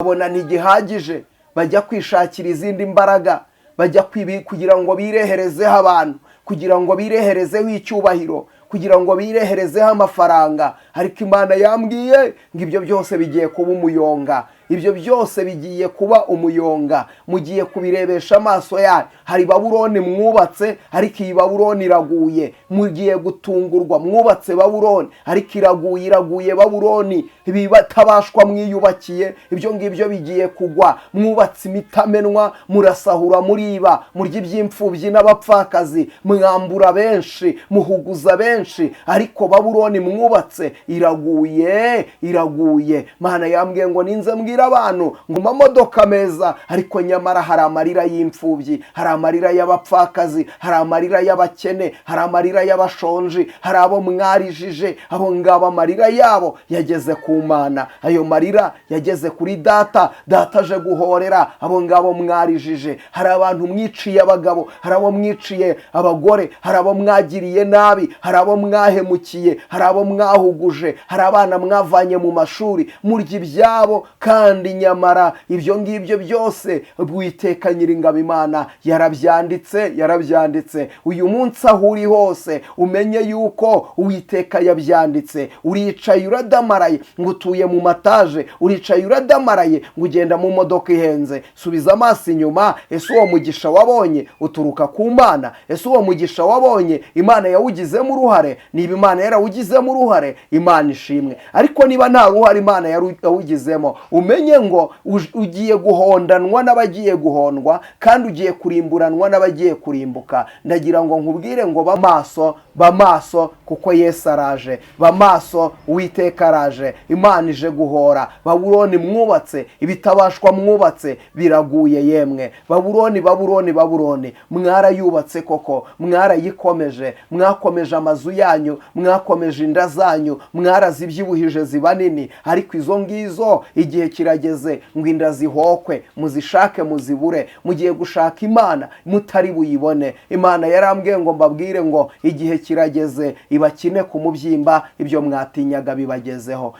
Babona ntigihagije, bajya kwishakira izindi mbaraga, bajya kugira ngo bireherezeho abantu, kugira ngo bireherezeho icyubahiro, kugira ngo bireherezeho amafaranga. Ariko Imana yambwiye ngo ibyo byose bigiye kuba umuyonga, ibyo byose bigiye kuba umuyonga, mugiye kubirebesha amaso yanyu. Hari Babuloni mwubatse, ariko iyi Babuloni iraguye. Mugiye gutungurwa. Mwubatse Babuloni, ariko iraguye, iraguye Babuloni. Ibitabashwa mwiyubakiye, ibyo ngibyo bigiye kugwa. Mwubatse imitamenwa, murasahura, muriba, murya iby'imfubyi n'abapfakazi, mwambura benshi, muhuguza benshi, ariko Babuloni mwubatse iraguye, iraguye. Mana yambwiye ngo ninze mbwira abantu ngo mamodoka meza, ariko nyamara hari amarira y'imfubyi, hari amarira y'abapfakazi, hari amarira y'abakene, hari amarira y'abashonji, hari abo mwarijije. Abo ngabo amarira yabo yageze ku Mana, ayo marira yageze kuri Data. Data aje guhorera abo ngabo mwarijije. Hari abantu mwiciye abagabo, hari abo mwiciye abagore, hari abo mwagiriye nabi, hari abo mwahemukiye, hari abo mwahuguje, hari abana mwavanye mu mashuri, murya ibyabo, kandi nyamara ibyo ngibyo byose Uwiteka Nyiringabo Imana yarabyanditse, yarabyanditse. Uyu munsi aho uri hose umenye yuko Uwiteka yabyanditse. Uricaye uradamaraye ngo utuye mu mataje, uricaye uradamaraye ngo ugenda mu modoka ihenze. Subiza amaso inyuma. Ese uwo mugisha wabonye uturuka ku Mana? Ese uwo mugisha wabonye Imana yawugizemo uruhare? Niba Imana yarawugizemo uruhare, Imana ishimwe. Ariko niba nta ruhare Imana yawugizemo, umenye ngo ugiye guhondanwa n'abagiye guhondwa, kandi ugiye kurimburanwa n'abagiye kurimbuka. Ndagira ngo nkubwire ngo ba maso, ba maso, kuko Yesu araje. Ba maso, Uwiteka araje. Imana ije guhora. Babuloni mwubatse, ibitabashwa mwubatse biraguye. Yemwe Babuloni, Babuloni, Babuloni, mwarayubatse koko, mwarayikomeje, mwakomeje amazu yanyu, mwakomeje inda zanyu, mwarazibyibuhije ziba nini, ariko izo ngizo igihe kirageze ngo inda zihokwe, muzishake muzibure. Mugiye gushaka Imana mutari buyibone. Imana yarambwiye ngo mbabwire ngo igihe kirageze ibakine ku mubyimba. Ibyo mwatinyaga bibagezeho.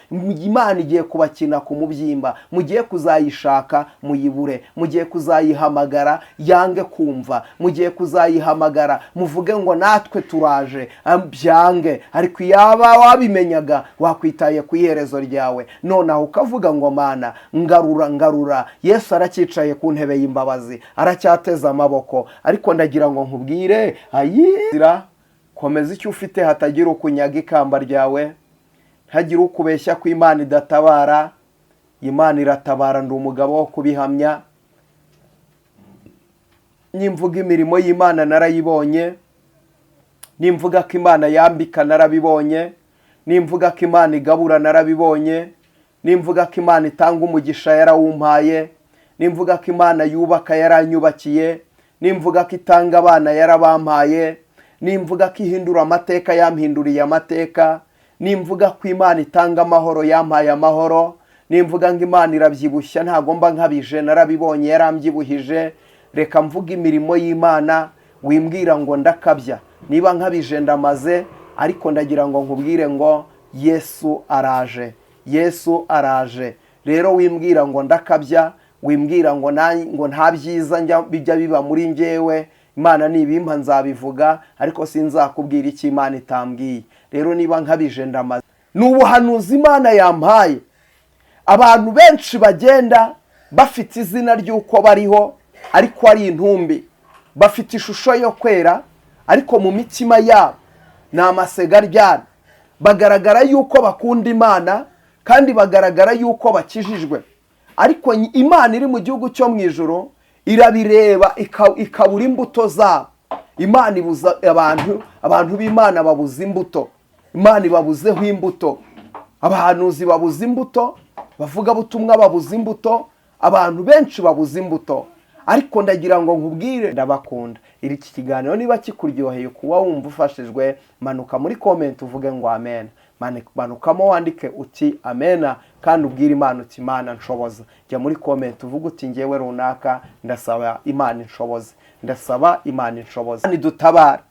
Imana igiye kubakina ku mubyimba. Mugiye kuzayishaka muyibure, mugiye kuzayihamagara yange kumva, mugiye kuzayihamagara muvuge ngo natwe turaje, byange. Ariko iyaba wabimenyaga, wakwitaye ku iherezo ryawe, nonaha ukavuga ngo: "Mana, ngarura, ngarura." Yesu aracyicaye ku ntebe y'imbabazi, aracyateze amaboko. Ariko ndagira ngo nkubwire ayizira, komeza icyo ufite, hatagira ukunyaga ikamba ryawe, ntagire ukubeshya ko Imana idatabara. Imana iratabara, ndi umugabo wo kubihamya. Nimvuga imirimo y'Imana narayibonye, nimvuga ko Imana yambika narabibonye, nimvuga ko Imana igabura narabibonye, nimvuga ko Imana itanga umugisha yarawumpaye, nimvuga ko Imana yubaka yaranyubakiye, nimvuga ko itanga abana yarabampaye, nimvuga ko ihindura amateka yampinduriye amateka, nimvuga ko Imana itanga amahoro yampaye amahoro, nimvuga ngo Imana irabyibushya ntabwo mba nkabije, narabibonye, yarambyibuhije. Reka mvuga imirimo y'Imana, wimbwira ngo ndakabya. Niba nkabije ndamaze, ariko ndagira ngo nkubwire ngo Yesu araje, Yesu araje. Rero wimbwira ngo ndakabya, wimbwira ngo nta byiza bijya biba muri ngewe. Imana nibimpa nzabivuga, ariko sinzakubwira icyo Imana itambwiye. Rero niba nkabije ndamaze. Ni ubuhanuzi Imana yampaye. Abantu benshi bagenda bafite izina ry'uko bariho, ariko ari intumbi. Bafite ishusho yo kwera, ariko mu mitima yabo ni amasega aryana. Bagaragara yuko bakunda Imana, kandi bagaragara yuko bakijijwe, ariko Imana iri mu gihugu cyo mu ijoro irabireba, ikabura imbuto zabo. Imana ibuza abantu, abantu b'Imana babuze imbuto. Imana ibabuzeho imbuto. Abahanuzi babuze imbuto, bavugabutumwa babuze imbuto, abantu benshi babuze imbuto. Ariko ndagira ngo nkubwire, ndabakunda. Iki kiganiro niba kikuryoheye, kuba wumva ufashijwe, manuka muri comment uvuge ngo amen. Manukamo wandike uti amena, kandi ubwire Imana uti: "Imana nshoboza." Jya muri comment uvuge uti: "Ngewe runaka ndasaba Imana inshoboze, ndasaba Imana inshoboze." Nidutabare.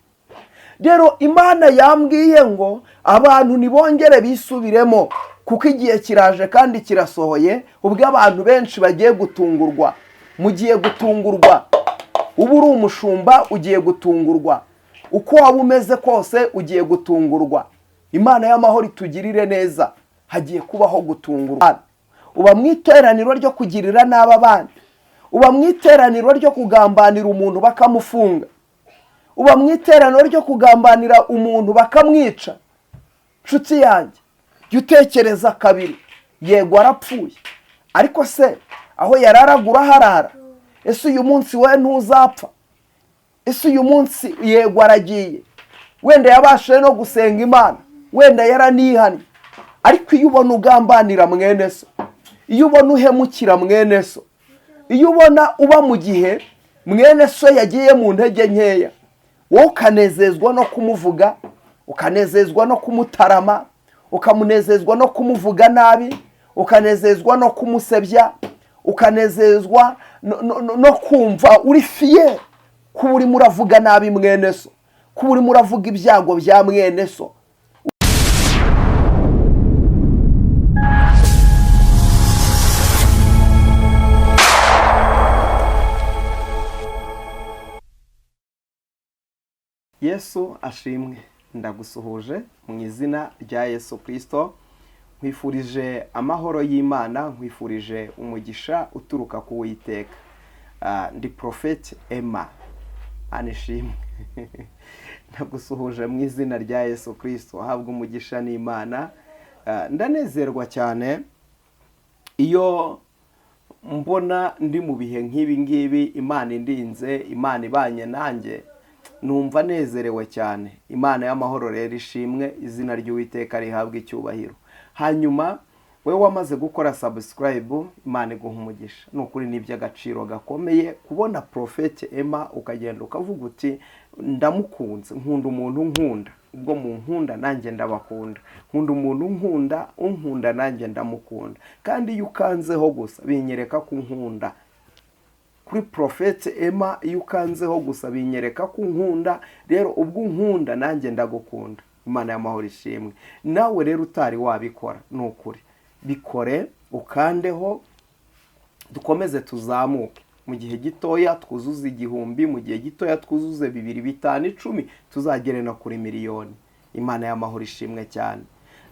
Rero Imana yambwiye ngo abantu nibongere bisubiremo. Kuko igihe kiraje kandi kirasohoye, ubwo abantu benshi bagiye gutungurwa. Mugiye gutungurwa. Uba uri umushumba ugiye gutungurwa, uko waba umeze kose ugiye gutungurwa. Imana y'amahoro itugirire neza. Hagiye kubaho gutungurwa. Uba mu iteraniro ryo kugirira nabi abandi, uba mu iteraniro ryo kugambanira umuntu bakamufunga, uba mu iteraniro ryo kugambanira umuntu bakamwica. Nshuti yanjye, jya utekereza kabiri. Yego arapfuye, ariko se aho yararagura harara? Ese uyu munsi we ntuzapfa? Ese uyu munsi, yego aragiye, wenda yabashije no gusenga Imana, wenda yaranihannye, ariko iyo ubona ugambanira mwene so, iyo ubona uhemukira mwene so, iyo ubona uba mu gihe mwene so yagiye mu ntege nkeya, wowe ukanezezwa no kumuvuga, ukanezezwa no kumutarama, ukamunezezwa no kumuvuga nabi, ukanezezwa no kumusebya, ukanezezwa no kumva uri fier kuba urimo uravuga nabi mwene so, kuba urimo uravuga ibyago bya mwene so. Yesu ashimwe. Ndagusuhuje mu izina rya Yesu Kirisito, nkwifurije amahoro y'Imana, nkwifurije umugisha uturuka ku Witeka. Ndi Prophet Emma anishimwe. Ndagusuhuje mu izina rya Yesu Kirisito, ahabwa umugisha n'Imana. Ndanezerwa cyane iyo mbona ndi mu bihe nk'ibi ngibi, Imana indinze, Imana ibanye nanjye, numva nezerewe cyane. Imana y'amahoro rero ishimwe, izina ry'Uwiteka rihabwa icyubahiro. Hanyuma wowe wamaze gukora subscribe, Imana iguha umugisha. Ni ukuri ni iby'agaciro gakomeye kubona Prophet Emma, ukagenda ukavuga uti: "Ndamukunze, nkunda umuntu nkunda." Ubwo mu nkunda nanjye ndabakunda. Nkunda umuntu nkunda, unkunda nanjye ndamukunda. Kandi iyo ukanzeho gusa binyereka ko unkunda. Kuri Prophet Emma iyo ukanzeho gusa binyereka ko unkunda. Rero ubwo unkunda nanjye ndagukunda. Imana y'amahoro ishimwe. Nawe rero utari wabikora, ni ukuri bikore, ukandeho, dukomeze tuzamuke. Mu gihe gitoya twuzuze 1000, mu gihe gitoya twuzuze 2, 5, 10, tuzagere no kuri miliyoni. Imana y'amahoro ishimwe cyane.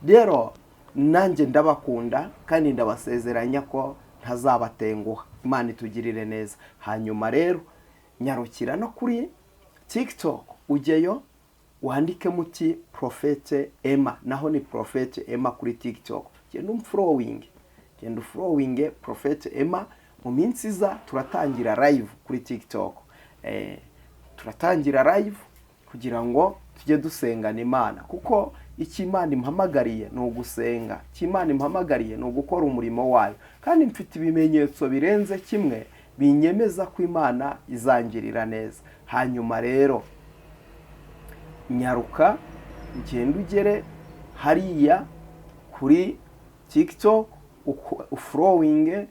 Rero nanjye ndabakunda kandi ndabasezeranya ko ntazabatenguha. Imana itugirire neza. Hanyuma rero nyarukira no kuri TikTok, ujyeyo wandike muti Prophet Emma. Naho ni Prophet Emma kuri TikTok. Genda umfollowinge, genda ufollowinge Prophet Emma. Mu minsi iza turatangira live kuri TikTok. Turatangira live kugira ngo tujye dusengana Imana, kuko icyo Imana impamagariye ni ugusenga, icyo Imana impamagariye ni ugukora umurimo wayo, kandi mfite ibimenyetso birenze kimwe binyemeza ko Imana izangirira neza. Hanyuma rero nyaruka ugende ugere hariya kuri TikTok ufollowinge.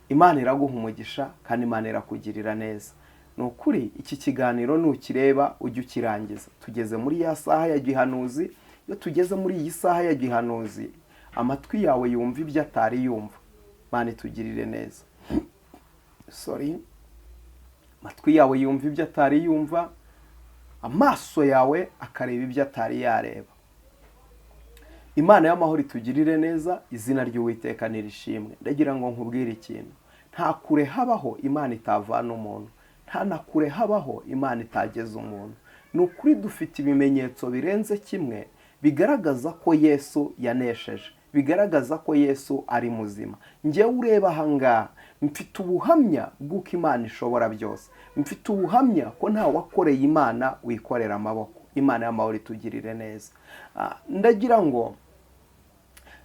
Imana iraguha umugisha kandi Imana irakugirira neza. Ni ukuri iki kiganiro nukireba ujye ukirangiza. Tugeze muri ya saha ya gihanuzi. Iyo tugeze muri iyi saha ya gihanuzi, amatwi yawe yumva ibyo atari yumva. Imana itugirire neza. Sorry. Amatwi yawe yumva ibyo atari yumva, amaso yawe akareba ibyo atari yareba. Imana y'amahoro itugirire neza, izina ry'Uwiteka nirishimwe. Ndagira ngo nkubwire ikintu: nta kure habaho Imana itavana umuntu, nta na kure habaho Imana itageza umuntu. Ni ukuri dufite ibimenyetso birenze kimwe bigaragaza ko Yesu yanesheje, bigaragaza ko Yesu ari muzima. Njyewe ureba ahangaha mfite ubuhamya bw'uko Imana ishobora byose, mfite ubuhamya ko nta wakoreye Imana wikorera amaboko. Imana y'amahoro itugirire neza. Ndagira ngo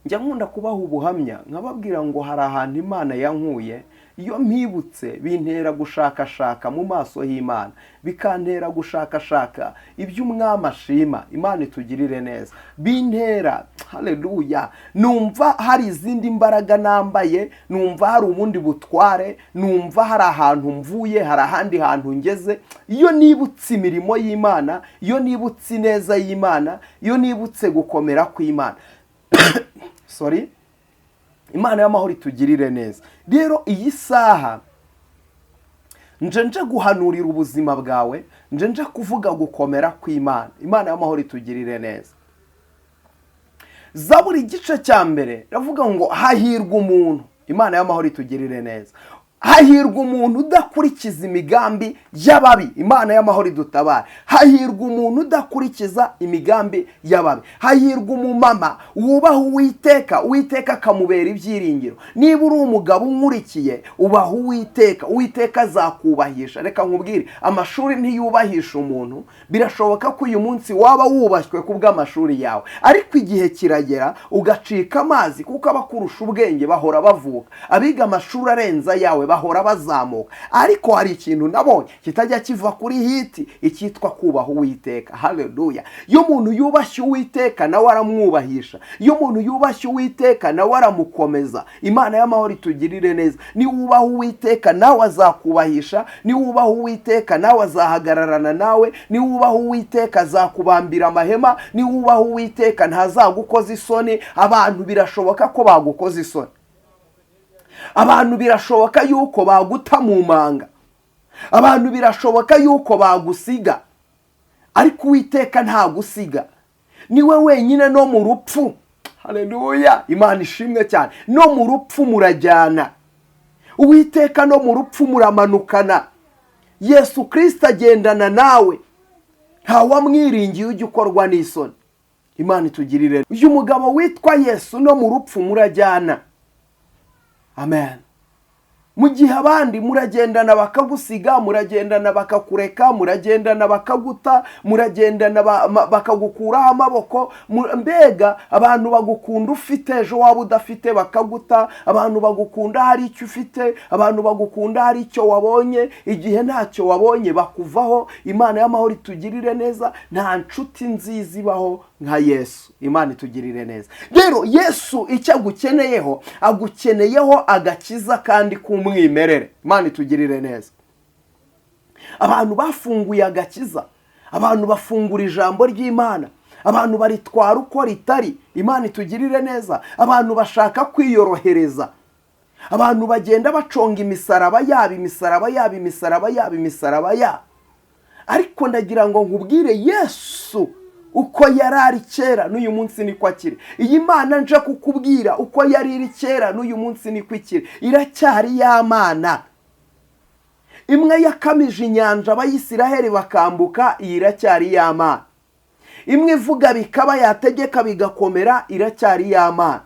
njya nkunda kubaha ubuhamya, nkababwira ngo hari ahantu Imana yankuye. Iyo mpibutse bintera gushakashaka mu maso h'Imana, bikantera gushakashaka ibyo umwami ashima. Imana itugirire neza. Bintera, haleluya, numva hari izindi mbaraga nambaye, numva hari ubundi butware, numva hari ahantu mvuye, hari ahandi hantu ngeze. Iyo nibutse imirimo y'Imana, iyo nibutse ineza y'Imana, iyo nibutse gukomera kw'Imana. Sorry, Imana y'amahoro itugirire neza. Rero iyi saha nje guhanurira ubuzima bwawe, nje kuvuga gukomera kw'Imana. Imana y'amahoro itugirire neza. Zaburi igice cya 1 iravuga ngo hahirwa umuntu. Imana y'amahoro itugirire neza. Hahirwa umuntu udakurikiza imigambi y'ababi. Imana y'amahoro idutabare. Hahirwa umuntu udakurikiza imigambi y'ababi. Hahirwa umumama wubaha Uwiteka, Uwiteka akamubera ibyiringiro. Niba uri umugabo unkurikiye, ubaha Uwiteka, Uwiteka azakubahisha. Reka nkubwire, amashuri ntiyubahisha umuntu. Birashoboka ko uyu munsi waba wubashywe kubw'amashuri yawe, ariko igihe kiragera ugacika amazi, kuko abakurusha ubwenge bahora bavuka, abiga amashuri arenze ayawe bahora bazamuka. Ariko hari ikintu nabonye kitajya kiva kuri hiti, icyitwa kubaha Uwiteka. Haleluya! Iyo umuntu yubashye Uwiteka, nawe aramwubahisha. Iyo umuntu yubashye Uwiteka, nawe aramukomeza. Imana y'amahoro itugirire neza. Niwubaha Uwiteka, nawe azakubahisha. Niwubaha Uwiteka, nawe azahagararana nawe. Niwubaha Uwiteka, azakubambira amahema. Niwubaha Uwiteka, ntazagukoza isoni. Abantu birashoboka ko bagukoza isoni, abantu birashoboka yuko baguta mu manga, abantu birashoboka yuko bagusiga, ariko Uwiteka ntagusiga. Niwe wenyine no mu rupfu. Haleluya! Imana ishimwe cyane. No mu rupfu murajyana, Uwiteka no mu rupfu muramanukana. Yesu Kirisita agendana nawe, ntawamwiringiye ujya ukorwa n'isoni. Imana itugirire. Uyu mugabo witwa Yesu, no mu rupfu murajyana. Amen. Mu gihe abandi muragendana bakagusiga, muragendana bakakureka, muragendana bakaguta, muragendana bakagukuraho amaboko. Mbega abantu bagukunda ufite, ejo waba udafite bakaguta. Abantu bagukunda hari icyo ufite, abantu bagukunda hari icyo wabonye, igihe ntacyo wabonye bakuvaho. Imana y'amahoro itugirire neza. Nta nshuti nziza ibaho nka Yesu. Imana itugirire neza. Rero Yesu icyo agukeneyeho, agukeneyeho agakiza kandi k'umwimerere. Imana itugirire neza. Abantu bafunguye agakiza, abantu bafungura ijambo ry'Imana, abantu baritwara uko ritari. Imana itugirire neza. Abantu bashaka kwiyorohereza, abantu bagenda baconga imisaraba yabo, imisaraba yabo, imisaraba yabo, imisaraba yabo. Ariko ndagira ngo nkubwire, Yesu uko yari ari kera n'uyu munsi niko akiri. Iyi Mana nje kukubwira, uko yari iri kera n'uyu munsi niko ikiri. Iracyari ya Mana imwe yakamije inyanja Abayisiraheli bakambuka. Iyi iracyari ya Mana imwe ivuga bikaba, yategeka bigakomera. Iracyari ya Mana,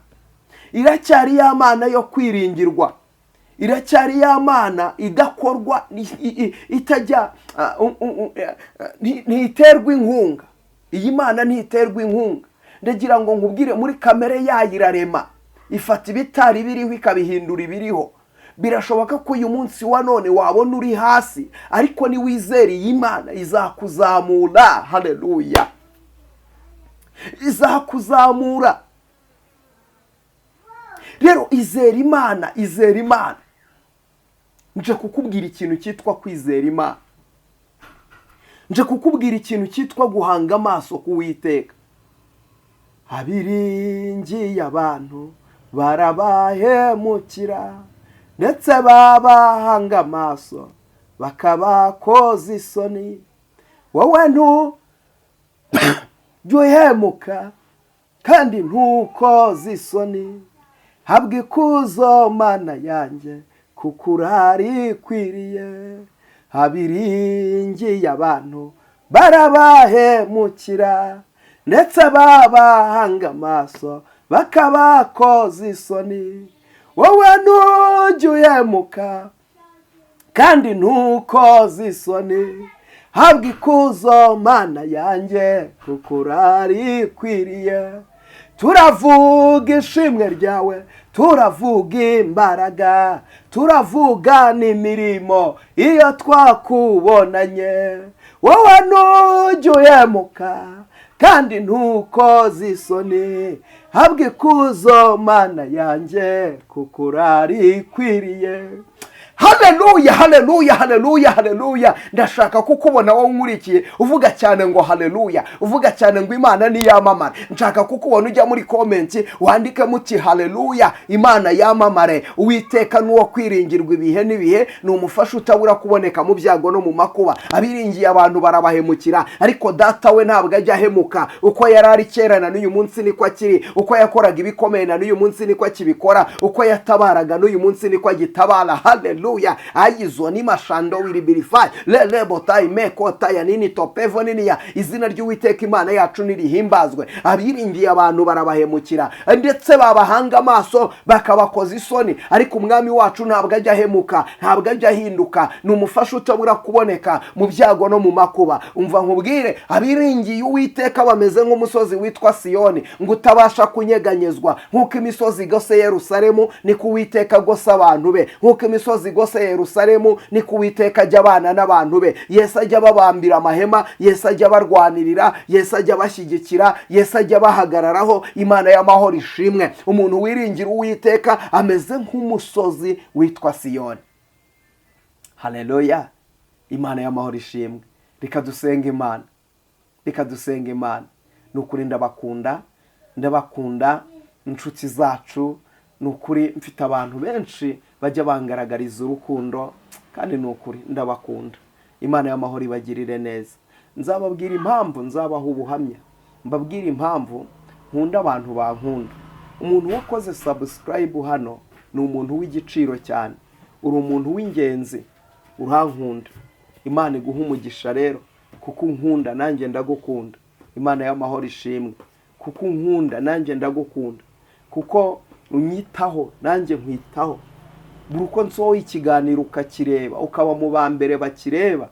iracyari ya Mana yo kwiringirwa, iracyari ya Mana idakorwa, itajya, ntiterwa inkunga. Iyi Mana ntiterwa inkunga. Ndagira ngo nkubwire, muri kamere yayo irarema, ifata ibitari biriho ikabihindura ibiriho. Birashoboka ko uyu munsi wa none wabona uri hasi, ariko niwizera iyi Mana izakuzamura. Haleluya! Izakuzamura. Rero izera Imana, izera Imana. Nje kukubwira ikintu cyitwa kwizera Imana, nje kukubwira ikintu cyitwa guhanga amaso ku Uwiteka. Abiringiye abantu barabahemukira, ndetse babahanga amaso bakabakoza isoni. Wowe ntujya uhemuka kandi ntukoze isoni. Habwa ikuzo, Mana yanjye, kuko urarikwiriye. Abiringiye abantu barabahemukira, ndetse babahanga amaso bakabakoza isoni. Wowe ntujya uhemuka kandi ntukoze isoni. Habwa ikuzo, Mana yanjye, kuko urarikwiriye. Turavuga ishimwe ryawe, turavuga imbaraga, turavuga n'imirimo iyo twakubonanye. Wowe ntujya uhemuka kandi ntukoze isoni. Habwa ikuzo, Mana yanjye, kuko urarikwiriye. Haleluya, haleluya, haleluya, haleluya! Ndashaka kukubona wowe unkurikiye uvuga cyane ngo haleluya, uvuga cyane ngo Imana niyamamare. Nshaka kukubona ujya muri comment wandikemo uti haleluya, Imana yamamare. Uwiteka n'uwo kwiringirwa ibihe n'ibihe, ni umufasha utabura kuboneka mu byago no mu makuba. Abiringiye abantu barabahemukira, ariko Data we ntabwo ajya ahemuka. Uko yari ari kera na n'uyu munsi niko akiri, uko yakoraga ibikomeye na n'uyu munsi niko akibikora, uko yatabaraga n'uyu munsi niko agitabara. Haleluya! Ayizo ni mashando wiribirifayi lelebotayi mekotaya nini topevo niniya. Izina ry'Uwiteka Imana yacu nirihimbazwe. Abiringiye abantu barabahemukira, ndetse babahanga amaso bakabakoza isoni, ariko Umwami wacu ntabwo ajya ahemuka, ntabwo ajya ahinduka, ni umufasha utabura kuboneka mu byago no mu makuba. Umva nkubwire, abiringiye Uwiteka bameze nk'umusozi witwa Siyoni ngo utabasha kunyeganyezwa. Nk'uko imisozi igose Yerusalemu, niko Uwiteka agose abantu be. Nk'uko imisozi igose Yerusalemu, niko Uwiteka ajya abana n'abantu be. Yesu ajya ababambira amahema, Yesu ajya abarwanirira, Yesu ajya abashyigikira, Yesu ajya abahagararaho. Imana y'amahoro ishimwe. Umuntu wiringira Uwiteka ameze nk'umusozi witwa Siyoni. Haleluya! Imana y'amahoro ishimwe. Reka dusenga Imana, reka dusenga Imana. Ni ukuri ndabakunda, ndabakunda inshuti zacu. Ni ukuri mfite abantu benshi bajya bangaragariza urukundo, kandi ni ukuri ndabakunda. Imana y'amahoro ibagirire neza. Nzababwira impamvu, nzabaha ubuhamya, mbabwire impamvu nkunda abantu bankunda. Umuntu wakoze subscribe hano ni umuntu w'igiciro cyane, uri umuntu w'ingenzi, urankunda. Imana iguha umugisha rero kuko unkunda, nanjye ndagukunda. Imana y'amahoro ishimwe. Kuko unkunda, nanjye ndagukunda, kuko unyitaho, nanjye nkwitaho. Buri uko nsohoye ikiganiro ukakireba, ukaba mu ba mbere bakireba,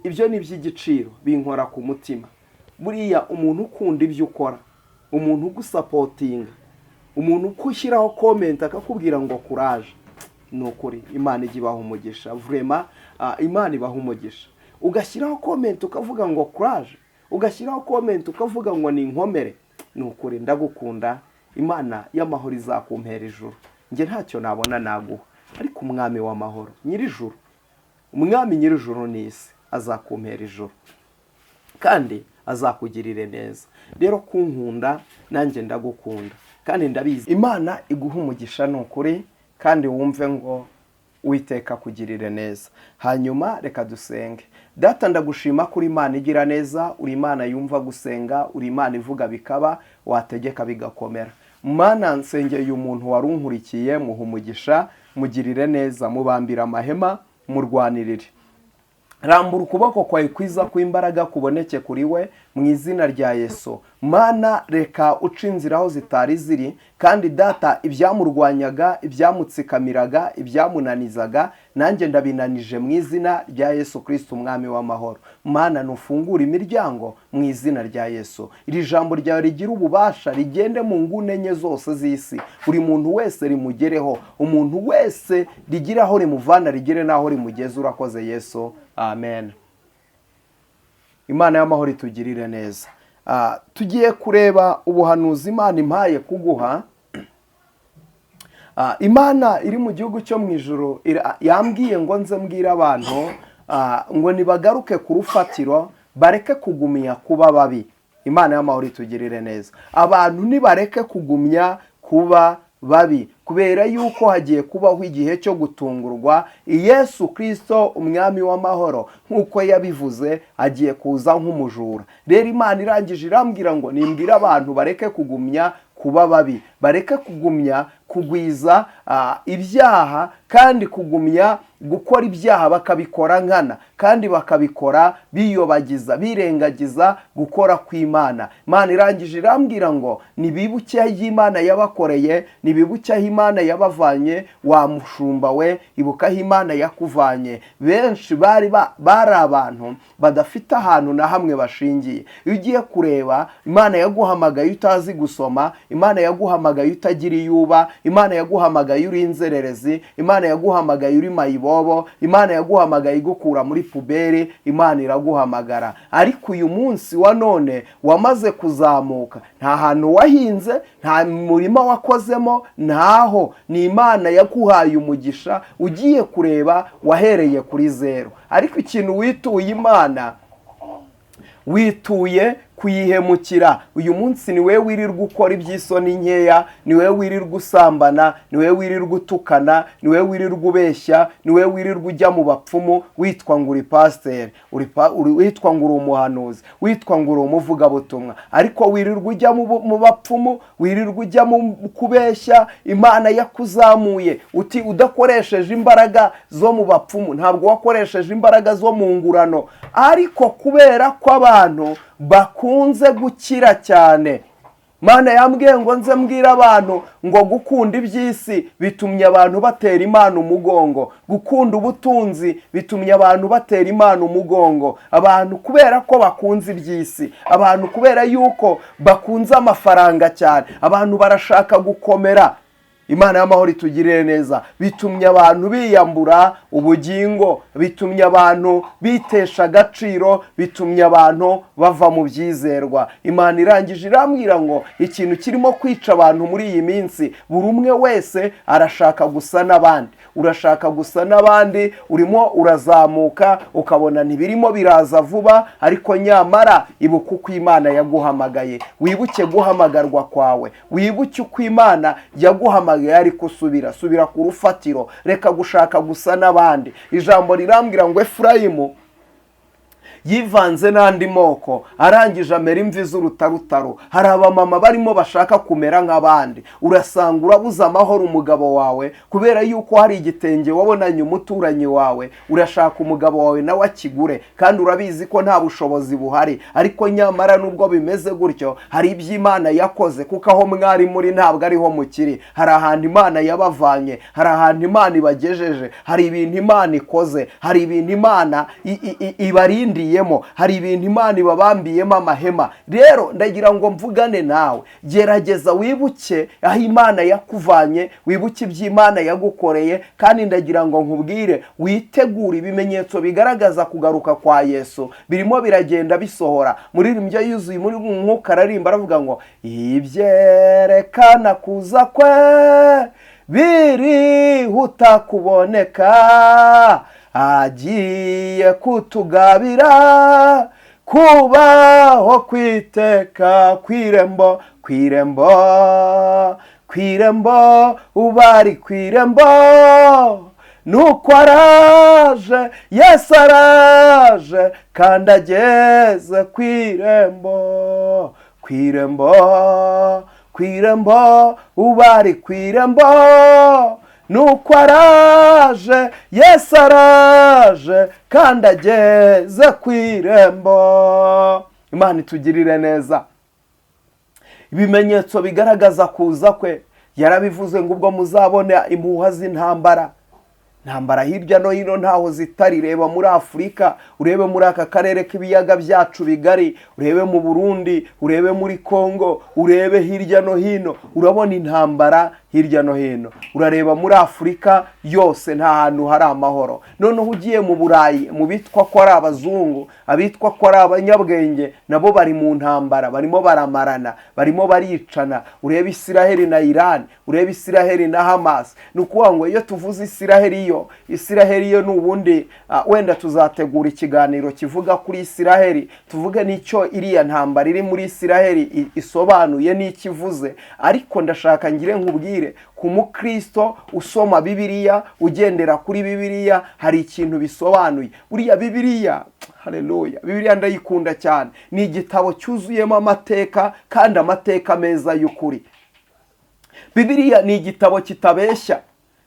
ibyo ni iby'igiciro, binkora ku mutima. Buriya umuntu ukunda ibyo ukora, umuntu ugusupportinga, umuntu ukushyiraho comment akakubwira ngo courage, ni ukuri Imana ijya ibaha umugisha. Vraiment, Imana ibaha umugisha. Ugashyiraho comment ukavuga ngo courage, ugashyiraho comment ukavuga ngo ni inkomere, ni ukuri ndagukunda. Imana y'amahoro izakumpera ijuru. Njye ntacyo nabona naguha, ariko Umwami w'amahoro nyir'ijuru, Umwami nyir'ijuru n'isi, azakumpera ijuru kandi azakugirire neza. Rero kunkunda, nanjye ndagukunda, kandi ndabizi Imana iguha umugisha. Ni ukuri, kandi wumve ngo Uwiteka akugirire neza. Hanyuma reka dusenge. Data, ndagushima kuri Imana igira neza, uri Imana yumva gusenga, uri Imana ivuga bikaba, wategeka bigakomera. Mana, nsengeye uyu muntu wari unkurikiye, muha umugisha, mugirire neza, mubambire amahema, murwanirire. Rambura ukuboko kwawe kwiza kw'imbaraga kuboneke kuri we mu izina rya Yesu. Mana, reka uca inzira aho zitari ziri, kandi Data, ibyamurwanyaga, ibyamutsikamiraga, ibyamunanizaga, nanjye ndabinanije mu izina rya Yesu Kirisiti Umwami w'amahoro. Mana, nufungure imiryango mu izina rya Yesu. Iri jambo ryawe rigira ububasha rigende mu nguni enye zose z'isi, buri muntu wese rimugereho, umuntu wese rigire aho rimuvana, rigere n'aho rimugeze. Urakoze Yesu, amen. Imana y'amahoro itugirire neza. Tugiye kureba ubuhanuzi Imana impaye kuguha. Imana iri mu gihugu cyo mu ijuru yambwiye ngo nze mbwire abantu ngo nibagaruke ku rufatiro, bareke kugumya kuba babi. Imana y'amahoro itugirire neza. Abantu nibareke kugumya kuba babi, kubera yuko hagiye kubaho igihe cyo gutungurwa. Yesu Kirisito Umwami w'amahoro, nk'uko yabivuze, agiye kuza nk'umujura. Rero Imana irangije irambwira ngo nimbwire abantu bareke kugumya kuba babi, bareke kugumya kugwiza ibyaha, kandi kugumya gukora ibyaha bakabikora nkana, kandi bakabikora biyobagiza, birengagiza gukora kw'Imana. Imana irangije irambwira ngo nibibuke aho Imana yabakoreye, nibibuke aho Imana yabavanye. Wa mushumba we, ibuka aho Imana yakuvanye. Benshi bari abantu badafite ahantu na hamwe bashingiye. Iyo ugiye kureba, Imana yaguhamagaye utazi gusoma, Imana yaguhamagaye utagira iyo uba. Imana yaguhamagaye uri inzererezi, Imana yaguhamagaye uri mayibobo, Imana yaguhamagaye igukura muri poubelle. Imana iraguhamagara, ariko uyu munsi wa none wamaze kuzamuka, nta hantu wahinze, nta murima wakozemo, ntaho. Ni Imana yaguhaye umugisha. Ugiye kureba, wahereye kuri zero, ariko ikintu wituye Imana, wituye kuyihemukira. Uyu munsi ni wowe wirirwa ukora iby'isoni nkeya, ni wowe wirirwa usambana, ni wowe wirirwa utukana, ni wowe wirirwa ubeshya, ni wowe wirirwa ujya mu bapfumu, witwa ngo uri pasiteri, witwa ngo uri umuhanuzi, witwa ngo uri umuvugabutumwa, ariko wirirwa ujya mu bapfumu, wirirwa ujya mu kubeshya. Imana yakuzamuye uti udakoresheje imbaraga zo mu bapfumu, ntabwo wakoresheje imbaraga zo mu ngurano, ariko kubera ko abantu bakunze gukira cyane, Mana yambwiye ngo nze mbwire abantu ngo gukunda iby'isi bitumye abantu batera Imana umugongo, gukunda ubutunzi bitumye abantu batera Imana umugongo. Abantu kubera ko bakunze iby'isi, abantu kubera yuko bakunze amafaranga cyane, abantu barashaka gukomera. Imana y'amahoro itugirire neza. Bitumye abantu biyambura ubugingo, bitumye abantu bitesha agaciro, bitumye abantu bava mu byizerwa. Imana irangije irambwira ngo ikintu kirimo kwica abantu muri iyi minsi, buri umwe wese arashaka gusa n'abandi. Urashaka gusa n'abandi, urimo urazamuka, ukabona ntibirimo biraza vuba, ariko nyamara ibuka uko Imana yaguhamagaye, wibuke guhamagarwa kwawe, wibuke uko Imana yaguhamagaye, ariko subira, subira ku rufatiro, reka gushaka gusa n'abandi. Ijambo rirambwira ngo Efurayimu yivanze n'andi moko, arangije amera imvi z'urutarutaro. Hari abamama barimo bashaka kumera nk'abandi. Urasanga urabuze amahoro umugabo wawe kubera yuko hari igitenge wabonanye umuturanyi wawe, urashaka umugabo wawe nawe akigure, kandi urabizi ko nta bushobozi buhari. Ariko nyamara nubwo bimeze gutyo, hari ibyo Imana yakoze, kuko aho mwari muri ntabwo ariho mukiri. Hari ahantu Imana yabavanye, hari ahantu Imana ibagejeje, hari ibintu Imana ikoze, hari ibintu Imana ibarindiyemo, hari ibintu Imana ibabambiyemo amahema. Rero ndagira ngo mvugane nawe, gerageza wibuke aho Imana yakuvanye, wibuke ibyo Imana yagukoreye. Kandi ndagira ngo nkubwire, witegure. Ibimenyetso bigaragaza kugaruka kwa Yesu birimo biragenda bisohora. Muririmbyi yuzuye muri Mwuka ararimba, aravuga ngo ibyerekana kuza kwe birihuta kuboneka, agiye kutugabira kubaho kwiteka. Kw'irembo, kw'irembo, kw'irembo, ubari kw'irembo, nuko araje, Yesu araje, kandi ageze kw'irembo, kw'irembo, kw'irembo, ubari kw'irembo, nuko araje, Yesu araje, kandi ageze ku irembo. Imana itugirire neza. Ibimenyetso bigaragaza kuza kwe, yarabivuze ngo ubwo muzabona impuha z'intambara, intambara hirya no hino ntaho zitari. Reba muri Afurika, urebe muri aka karere k'ibiyaga byacu bigari, urebe mu Burundi, urebe muri Kongo, urebe hirya no hino, urabona intambara hirya no hino. Urareba muri Afurika yose, nta hantu hari amahoro. Noneho ugiye mu Burayi, mu bitwa ko ari abazungu, abitwa ko ari abanyabwenge, nabo bari mu ntambara, barimo baramarana, barimo baricana. Urebe Isiraheli na Irani, urebe Isiraheli na Hamas. Ni ukuvuga ngo iyo tuvuze Isiraheli, yo Isiraheli yo ni ubundi, wenda tuzategura ikiganiro kivuga kuri Isiraheli, tuvuge n'icyo iriya ntambara iri muri Isiraheli isobanuye n'icyo ivuze. Ariko ndashaka ngire nkubwire, ku mukristo usoma Bibiliya, ugendera kuri Bibiliya, hari ikintu bisobanuye. Buriya Bibiliya, haleluya, Bibiliya ndayikunda cyane. Ni igitabo cyuzuyemo amateka, kandi amateka meza y'ukuri. Bibiliya ni igitabo kitabeshya,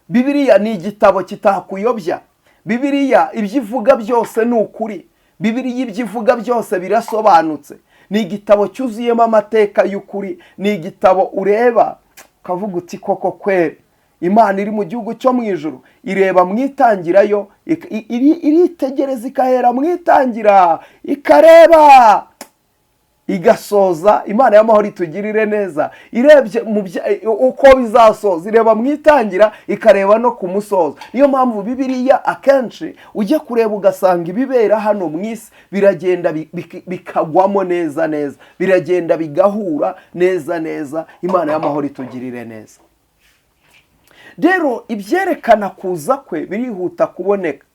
Bibiliya ni igitabo kitakuyobya. Bibiliya ibyo ivuga byose ni ukuri, Bibiliya ibyo ivuga byose birasobanutse. Ni igitabo cyuzuyemo amateka y'ukuri, ni igitabo ureba ukavuga uti koko kweri Imana iri mu gihugu cyo mu ijuru ireba mu itangirayo, iritegereza, ikahera mu itangira, ikareba. Igasoza, Imana y'amahoro itugirire neza, irebye uko bizasoza, ireba mu itangira, ikareba no ku musozo. Niyo mpamvu Bibiliya akenshi ujya kureba ugasanga ibibera hano mu isi biragenda bikagwamo neza neza, biragenda bigahura neza neza. Imana y'amahoro itugirire neza. Rero ibyerekana kuza kwe birihuta kuboneka.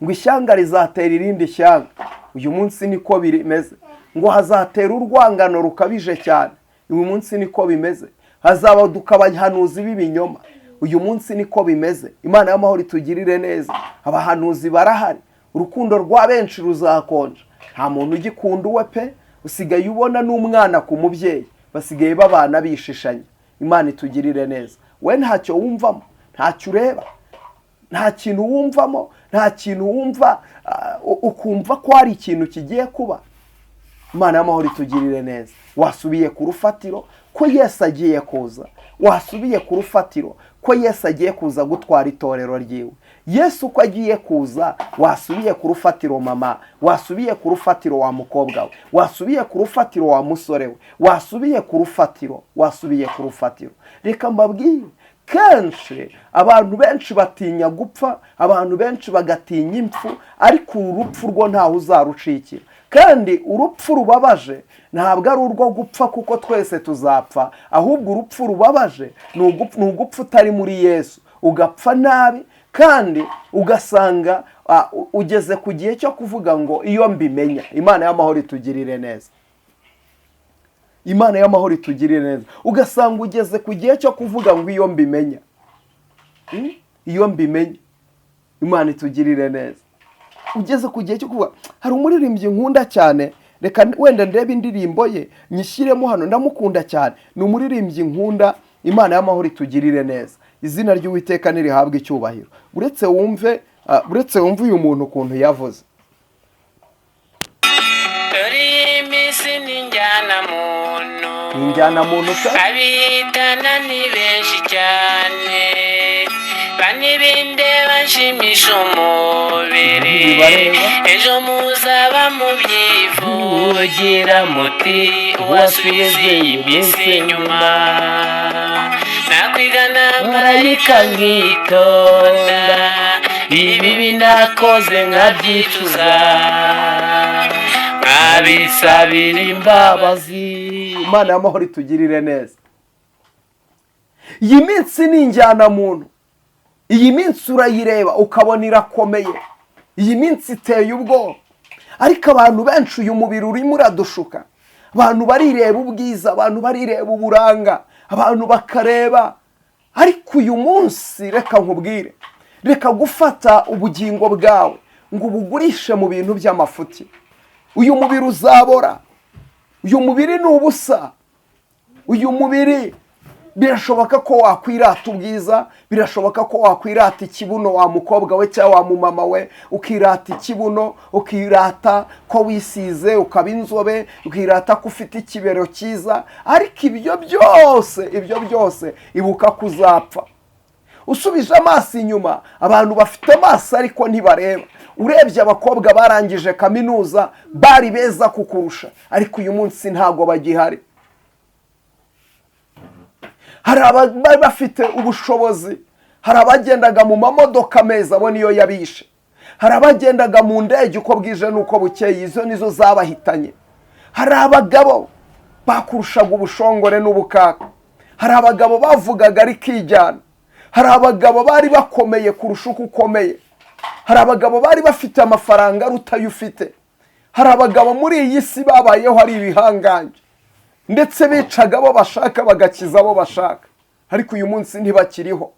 Ngo ishyanga rizatera irindi shyanga, uyu munsi niko bimeze. Ngo hazatera urwangano rukabije cyane, uyu munsi niko bimeze. Hazabaduka abahanuzi b'ibinyoma, uyu munsi niko bimeze. Imana y'amahoro itugirire neza. Abahanuzi barahari. Urukundo rwa benshi ruzakonja, nta muntu ugikunda uwe pe. Usigaye ubona n'umwana ku mubyeyi basigaye babana bishishanya. Imana itugirire neza. We ntacyo wumvamo, ntacyo ureba, nta kintu wumvamo, nta kintu wumva, ukumva ko hari ikintu kigiye kuba. Imana y'amahoro itugirire neza. Wasubiye ku rufatiro ko Yesu agiye kuza? Wasubiye ku rufatiro ko Yesu agiye kuza gutwara itorero ryiwe? Yesu uko agiye kuza, wasubiye ku rufatiro mama? Wasubiye ku rufatiro wa mukobwa we? Wasubiye ku rufatiro wa musore we? Wasubiye ku rufatiro? Wasubiye ku rufatiro? Reka mbabwire, kenshi abantu benshi batinya gupfa, abantu benshi bagatinya impfu, ariko uru rupfu rwo ntawe uzarucikira. Kandi urupfu rubabaje ntabwo ari urwo gupfa, kuko twese tuzapfa. Ahubwo urupfu rubabaje ni ugupfa utari muri Yesu, ugapfa nabi, kandi ugasanga ugeze ku gihe cyo kuvuga ngo iyo mbimenya. Imana y'amahoro itugirire neza. Imana y'amahoro itugirire neza. Ugasanga ugeze ku gihe cyo kuvuga ngo iyo mbimenya. Iyo mbimenya. Imana itugirire neza. Ugeze ku gihe cyo kuvuga. Hari umuririmbyi nkunda cyane, reka wenda ndebe indirimbo ye nyishyiremo hano, ndamukunda cyane, ni umuririmbyi nkunda. Imana y'amahoro itugirire neza. Izina ry'Uwiteka nirihabwe icyubahiro. Uretse wumve uyu muntu ukuntu yavuze. Dore iyi minsi ni njyana muntu. Ni injyanamuntu pe. Abihitana ni benshi cyane, banibinde bashimisha umubiri. Ntibibareba. Ejo muzaba mubyivugira muti uwasubiza iyi minsi inyuma nakwigana marayika nkitonda, ibibi nakoze nkabyicuza, nkabisabira imbabazi. Imana y'amahoro itugirire neza. Iyi minsi ni injyanamuntu. Iyi minsi urayireba ukabona irakomeye, iyi minsi iteye ubwoba, ariko abantu benshi uyu mubiri urimo uradushuka. Abantu barireba ubwiza, abantu barireba uburanga, abantu bakareba. Ariko uyu munsi reka nkubwire, reka gufata ubugingo bwawe ngo ubugurishe mu bintu by'amafuti. Uyu mubiri uzabora, uyu mubiri ni ubusa. Uyu mubiri birashoboka ko wakwirata ubwiza, birashoboka ko wakwirata ikibuno wa mukobwa we cyangwa wa mumama we, ukirata ikibuno, ukirata ko wisize ukaba inzobe, ukirata ko ufite ikibero cyiza. Ariko ibyo byose, ibyo byose, ibuka ko uzapfa. Usubije amaso inyuma, abantu bafite amaso ariko ntibareba. Urebye abakobwa barangije kaminuza bari beza kukurusha, ariko uyu munsi ntabwo bagihari. Hari abari bafite ubushobozi, hari abagendaga mu mamodoka meza, abo niyo yabishe. Hari abagendaga mu ndege uko bwije n'uko bukeye, izo nizo zabahitanye. Hari abagabo bakurushaga ubushongore n'ubukaka, hari abagabo bavugaga rikijyana, hari abagabo bari bakomeye kurusha uko ukomeye, hari abagabo bari bafite amafaranga aruta ayo ufite, hari abagabo muri iyi si babayeho ari ibihangange, ndetse bicaga abo bashaka, bagakiza abo bashaka, ariko uyu munsi ntibakiriho.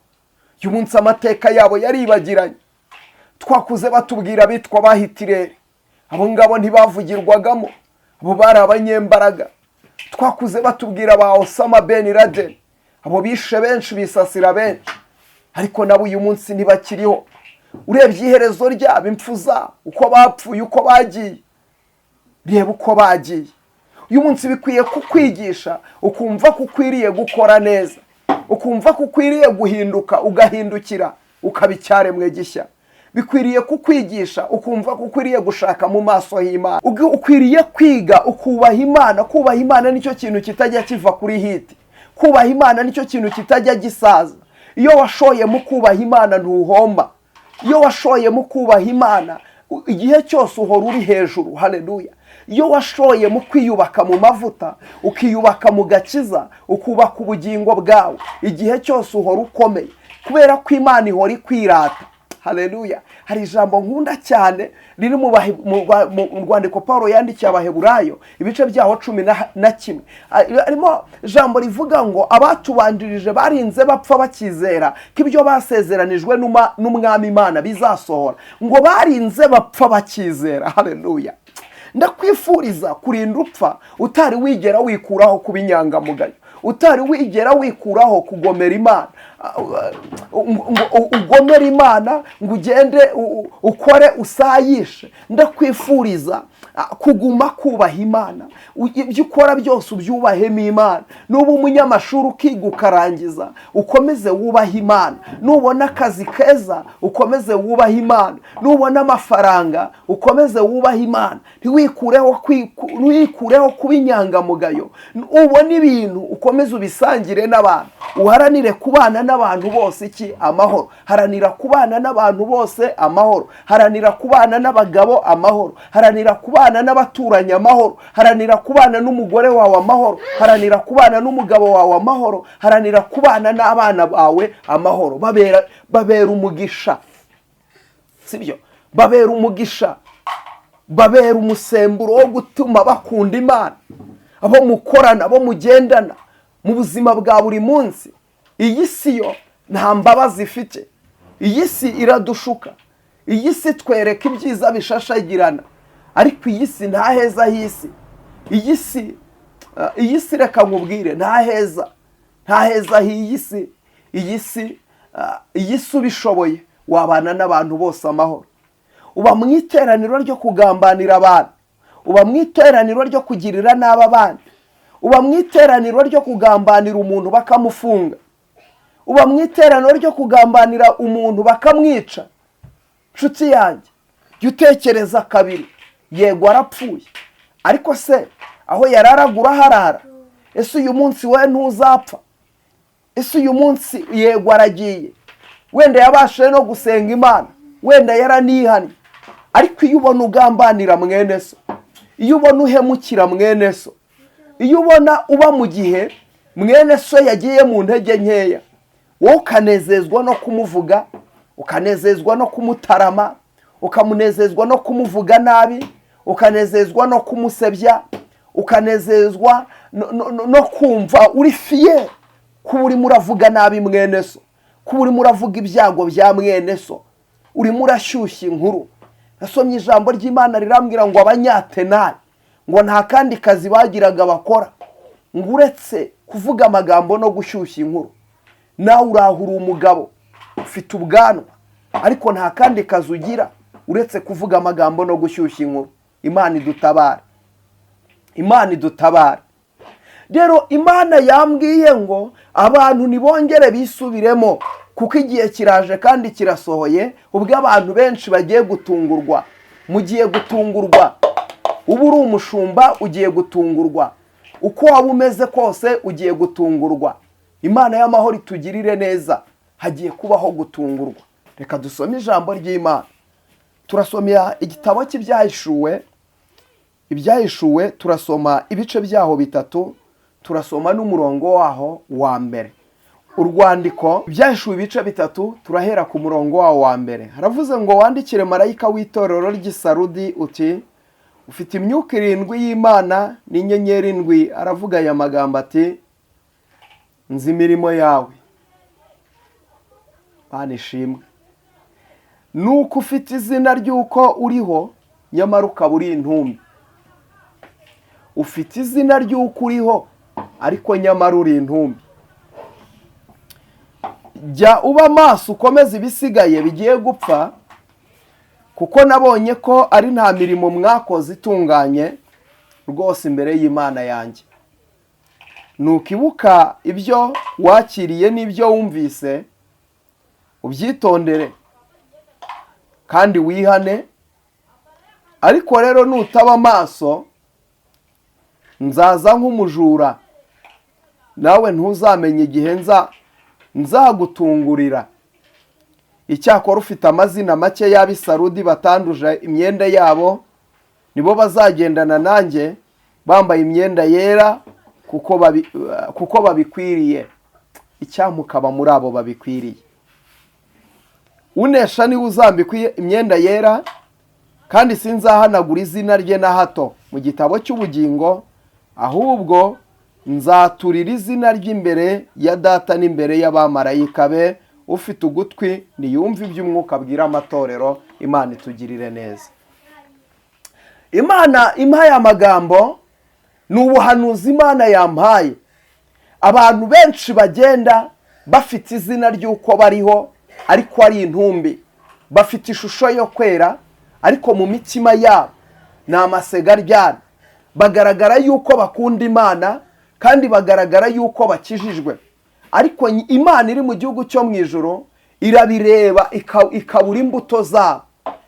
Uyu munsi amateka yabo yaribagiranye. Twakuze batubwira abitwa ba Hitireri, abo ngabo ntibavugirwagamo, abo bari abanyembaraga. Twakuze batubwira ba Osama Ben Laden, abo bishe benshi, bisasira benshi, ariko nabo uyu munsi ntibakiriho. Urebye iherezo ryabo, impfu zabo, uko bapfuye, uko bagiye, reba uko bagiye. Uyu munsi bikwiye kukwigisha, ukumva ko ukwiriye gukora neza, ukumva ko ukwiriye guhinduka, ugahindukira ukaba icyaremwe gishya. Bikwiriye kukwigisha ukumva ko ukwiriye gushaka mu maso h'Imana. Ukwiriye kwiga ukubaha Imana. Kubaha Imana nicyo kintu kitajya kiva kuri hit. Kubaha Imana nicyo kintu kitajya gisaza. Iyo washoye mu kubaha Imana ntuhomba. Iyo washoye mu kubaha Imana, igihe cyose uhora uri hejuru. Haleluya! Iyo washoye mu kwiyubaka mu mavuta, ukiyubaka mu gakiza, ukubaka ubugingo bwawe, igihe cyose uhora ukomeye, kubera ko Imana ihora ikwirata. Haleluya! Hari ijambo nkunda cyane riri mu rwandiko Paul yandikiye Abaheburayo, ibice byaho 11. Harimo ijambo rivuga ngo abatubanjirije barinze bapfa bakizera ko ibyo basezeranijwe n'Umwami Imana bizasohora. Ngo barinze bapfa bakizera. Haleluya! Ndakwifuriza kurinda upfa utari wigera wikuraho kuba inyangamugayo, utari wigera wikuraho kugomera Imana, ngo ugomere Imana, ngo ugende ukore usayishe. Ndakwifuriza kuguma kubaha Imana. Ibyo ukora byose ubyubahemo Imana. Nuba umunyamashuri ukiga ukarangiza, ukomeze wubahe Imana. Nubona akazi keza, ukomeze wubahe Imana. Nubona amafaranga, ukomeze wubahe Imana. Ntiwikureho kuba inyangamugayo. Ubona ibintu, ukomeze ubisangire n'abantu. Uharanire kubana n'abantu bose iki? Amahoro. Haranira kubana n'abantu bose amahoro. Haranira kubana n'abagabo amahoro. Haranira kubana n'abaturanyi amahoro. Haranira kubana n'umugore wawe amahoro. Haranira kubana n'umugabo wawe amahoro. Haranira kubana n'abana bawe amahoro. Babera umugisha, sibyo? Babera umugisha, babera umusemburo wo gutuma bakunda Imana, abo mukorana, abo mugendana mu buzima bwa buri munsi. Iyi si yo nta mbabazi ifite. Iyi si iradushuka. Iyi si twereka ibyiza bishashagirana, ariko iyi si nta heza h'isi. Iyi si, reka nkubwire, nta heza, nta heza h'iyi si. Iyi si ubishoboye wabana n'abantu bose amahoro. Uba mu iteraniro ryo kugambanira abantu, uba mu iteraniro ryo kugirira nabi abandi, uba mu iteraniro ryo kugambanira umuntu bakamufunga, uba mu iteraniro ryo kugambanira umuntu bakamwica. Nshuti yanjye, jya utekereza kabiri. Yego arapfuye, ariko se aho yararagura harara? Ese uyu munsi we ntuzapfa? Ese uyu munsi, yego aragiye, wenda yabashije no gusenga Imana, wenda yaranihannye, ariko iyo ubona ugambanira mwene so, iyo ubona uhemukira mwene so, iyo ubona uba mu gihe mwene so yagiye mu ntege nkeya, wowe ukanezezwa no kumuvuga, ukanezezwa no kumutarama, ukamunezezwa no kumuvuga nabi, ukanezezwa no kumusebya, ukanezezwa no kumva uri fier kuba urimo uravuga nabi mwene so, kuba urimo uravuga ibyago bya mwene so, urimo urashyushya inkuru. Nasomye ijambo ry'Imana rirambwira ngo Abanyatenari ngo nta kandi kazi bagiraga bakora ngo uretse kuvuga amagambo no gushyushya inkuru. Nawe urahura umugabo ufite ubwanwa, ariko nta kandi kazi ugira uretse kuvuga amagambo no gushyushya inkuru. Imana idutabare, Imana idutabare. Rero Imana yambwiye ngo abantu ntibongere bisubiremo, kuko igihe kiraje kandi kirasohoye ubwo abantu benshi bagiye gutungurwa. Mugiye gutungurwa. Uba uri umushumba, ugiye gutungurwa. Uko waba umeze kose, ugiye gutungurwa. Imana y'amahoro itugirire neza. Hagiye kubaho gutungurwa. Reka dusome ijambo ry'Imana. Turasomera igitabo cy'Ibyahishuwe. Ibyahishuwe, turasoma ibice byaho bitatu, turasoma n'umurongo waho wa mbere. Urwandiko Ibyahishuwe ibice bitatu, turahera ku murongo wawo wa mbere. Haravuze ngo: "Wandikire marayika w'itorero ry'i uti: ufite imyuka irindwi y'Imana n'inyenyeri indwi aravuga aya magambo ati: nzi imirimo yawe." Mana ishimwe. "Nuko ufite izina ry'uko uriho, nyamara ukaba uri intumbi." Ufite izina ry'uko uriho, ariko nyamara uri intumbi. "Jya uba maso, ukomeze ibisigaye bigiye gupfa, kuko nabonye ko ari nta mirimo mwakoze itunganye rwose imbere y'Imana yanjye. Nukibuka ibyo wakiriye n'ibyo wumvise, ubyitondere." Kandi wihane. Ariko rero nutaba amaso, nzaza nk'umujura, nawe ntuzamenye igihe nzagutungurira. Icyakora ufite amazina make y'ab'i Sarudi batanduje imyenda yabo, nibo bazagendana nanjye bambaye imyenda yera, kuko babikwiriye. Icyampa ukaba muri abo babikwiriye. Unesha niwe uzambikwa imyenda yera, kandi sinzahanagura izina rye na hato mu gitabo cy'ubugingo, ahubwo nzaturira izina ry'imbere ya Data n'imbere y'abamarayika be. Ufite ugutwi niyumve iby'Umwuka abwira amatorero. Imana itugirire neza. Imana impaye amagambo, ni ubuhanuzi Imana yampaye. Abantu benshi bagenda bafite izina ry'uko bariho, ariko ari intumbi. Bafite ishusho yo kwera, ariko mu mitima yabo ni amasega aryana. Bagaragara yuko bakunda Imana, kandi bagaragara yuko bakijijwe, ariko Imana iri mu gihugu cyo mu ijoro irabireba, ikabura imbuto zabo.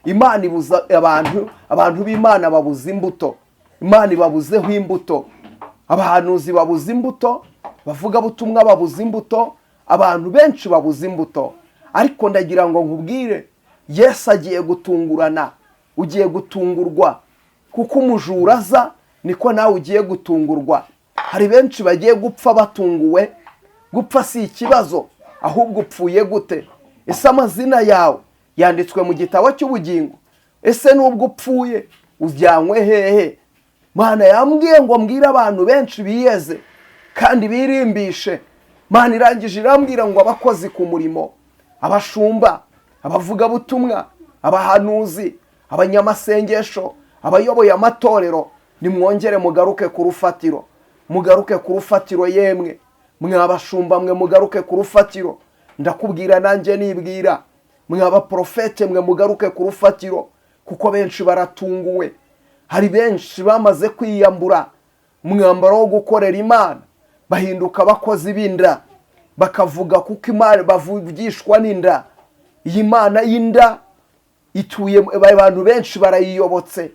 Imana ibuza abantu, abantu b'Imana babuze imbuto. Imana ibabuzeho imbuto. Abahanuzi babuze imbuto, bavugabutumwa babuze imbuto, abantu benshi babuze imbuto. Ariko ndagira ngo nkubwire, Yesu agiye gutungurana. Ugiye gutungurwa, kuko umujura aza niko nawe ugiye gutungurwa. Hari benshi bagiye gupfa batunguwe. Gupfa si ikibazo, ahubwo upfuye gute? Ese amazina yawe yanditswe mu gitabo cy'ubugingo? Ese nubwo upfuye ujyanywe hehe? Mana yambwiye ngo mbwire abantu benshi biyeze kandi birimbishe. Mana irangije irambwira ngo abakozi ku murimo, abashumba, abavugabutumwa, abahanuzi, abanyamasengesho, abayoboye amatorero, nimwongere mugaruke ku rufatiro, mugaruke ku rufatiro. Yemwe mwabashumba mwe, mugaruke ku rufatiro. Ndakubwira nanjye nibwira. Mwabaporofete mwe, mugaruke ku rufatiro, kuko benshi baratunguwe. Hari benshi bamaze kwiyambura umwambaro wo gukorera Imana, bahinduka abakozi b'inda, bakavuga kuko Imana bavugishwa n'inda. Iyi mana y'inda ituye abantu benshi, barayiyobotse.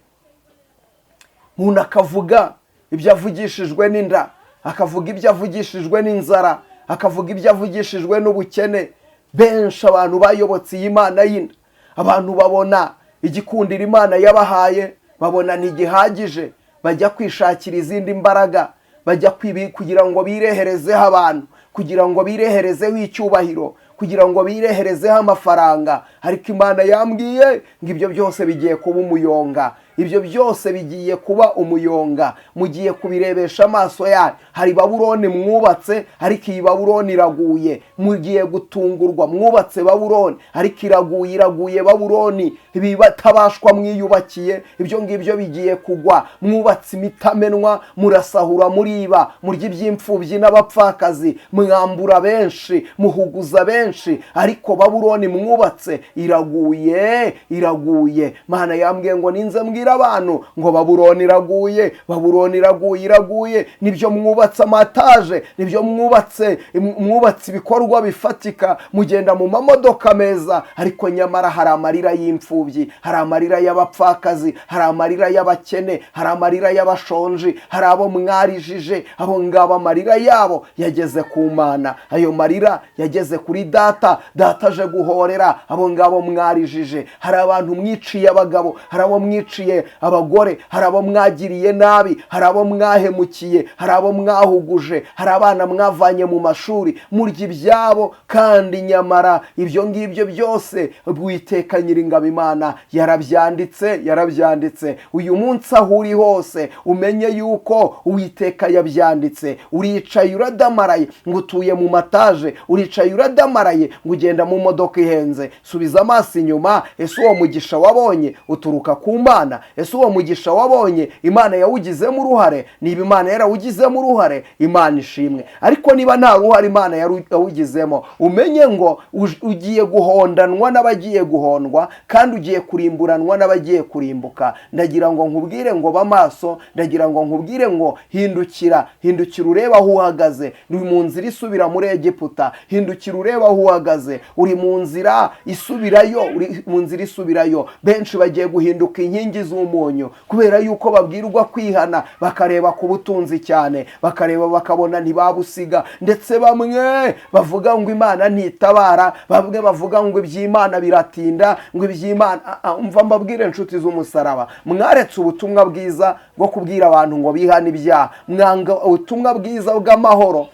Umuntu akavuga ibyo avugishijwe n'inda, akavuga ibyo avugishijwe n'inzara, akavuga ibyo avugishijwe n'ubukene. Benshi, abantu bayobotse iyi mana y'inda. Abantu babona igikundiro Imana yabahaye, babona ntigihagije, bajya kwishakira izindi mbaraga, bajya kugira ngo bireherezeho abantu, kugira ngo bireherezeho icyubahiro, kugira ngo bireherezeho amafaranga. Ariko Imana yambwiye ngo ibyo byose bigiye kuba umuyonga, ibyo byose bigiye kuba umuyonga, mugiye kubirebesha amaso yanyu. Hari Babuloni mwubatse, ariko iyi Babuloni iraguye. Mugiye gutungurwa. Mwubatse Babuloni, ariko iraguye, iraguye Babuloni. Ibibatabashwa mwiyubakiye, ibyo ngibyo bigiye kugwa. Mwubatse imitamenwa, murasahura, muriba, murya iby'imfubyi n'abapfakazi, mwambura benshi, muhuguza benshi, ariko Babuloni mwubatse iraguye, iraguye. Mana yambwiye ngo ninze mbwira abantu ngo Babuloni iraguye, Babuloni iraguye, iraguye. Nibyo mwubatse amataje, nibyo mwubatse, mwubatse ibikorwa bifatika, mugenda mu mamodoka meza, ariko nyamara hari amarira y'imfubyi, hari amarira y'abapfakazi, hari amarira y'abakene, hari amarira y'abashonji, hari abo mwarijije. Abo ngabo amarira yabo yageze ku Mana, ayo marira yageze kuri Data. Data aje guhorera abo ngabo mwarijije. Hari abantu mwiciye abagabo, hari abo mwiciye abagore, hari abo mwagiriye nabi, hari abo mwahemukiye, hari abo mwahuguje, hari abana mwavanye mu mashuri, murya ibyabo. Kandi nyamara ibyo ngibyo byose Uwiteka Nyiringabo Imana yarabyanditse, yarabyanditse. Uyu munsi aho uri hose umenye yuko Uwiteka yabyanditse. Uricaye uradamaraye ngo utuye mu mataje, uricaye uradamaraye ngo ugenda mu modoka ihenze. Subiza amaso inyuma. Ese uwo mugisha wabonye uturuka ku Mana? Ese uwo mugisha wabonye Imana yawugizemo uruhare? Niba Imana yarawugizemo uruhare, Imana ishimwe. Ariko niba nta ruhare Imana yawugizemo, umenye ngo ugiye guhondanwa n'abagiye guhondwa, kandi ugiye kurimburanwa n'abagiye kurimbuka. Ndagira ngo nkubwire ngo ba maso, ndagira ngo nkubwire ngo hindukira, hindukira urebe aho uhagaze. Uri mu nzira isubira muri Egiputa, hindukira urebe aho uhagaze. Uri mu nzira isubirayo, uri mu nzira isubirayo. Benshi bagiye guhinduka inkingi z'umunyu kubera yuko babwirwa kwihana, bakareba ku butunzi cyane, bakareba bakabona ntibabusiga. Ndetse bamwe bavuga ngo Imana ntitabara, bamwe bavuga ngo iby'Imana biratinda, ngo iby'Imana. Umva mbabwire inshuti z'umusaraba, mwaretse ubutumwa bwiza bwo kubwira abantu ngo bihane ibyaha, mwanga ubutumwa bwiza bw'amahoro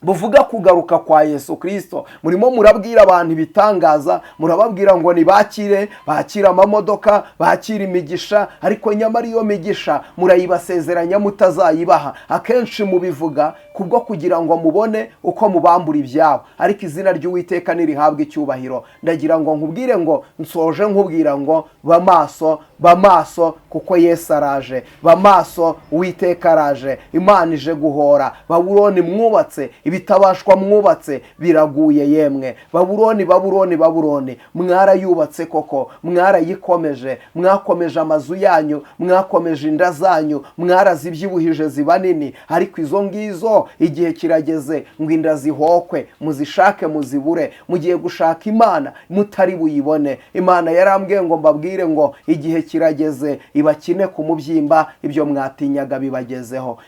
buvuga kugaruka kwa Yesu Kristo. Murimo murabwira abantu ibitangaza, murababwira ngo nibakire, bakire amamodoka, bakire imigisha, ariko nyamara iyo migisha murayibasezeranya mutazayibaha. Akenshi mubivuga kubwo kugira ngo mubone uko mubambura ibyabo, ariko izina ry'Uwiteka nirihabwe icyubahiro. Ndagira ngo nkubwire ngo nsoje nkubwira ngo ba maso, ba maso, kuko Yesu araje. Ba maso, Uwiteka araje. Imana ije guhora. Babuloni mwubatse, ibitabashwa mwubatse biraguye yemwe. Babuloni, Babuloni, Babuloni, mwarayubatse koko, mwarayikomeje, mwakomeje amazu yanyu, mwakomeje inda zanyu, mwarazibyibuhije ziba nini, ariko izo ngizo igihe kirageze ngo inda zihokwe, muzishake muzibure. Mugiye gushaka Imana mutari buyibone. Imana yarambwiye ngo mbabwire ngo igihe kirageze ibakine ku mubyimba, ibyo mwatinyaga bibagezeho.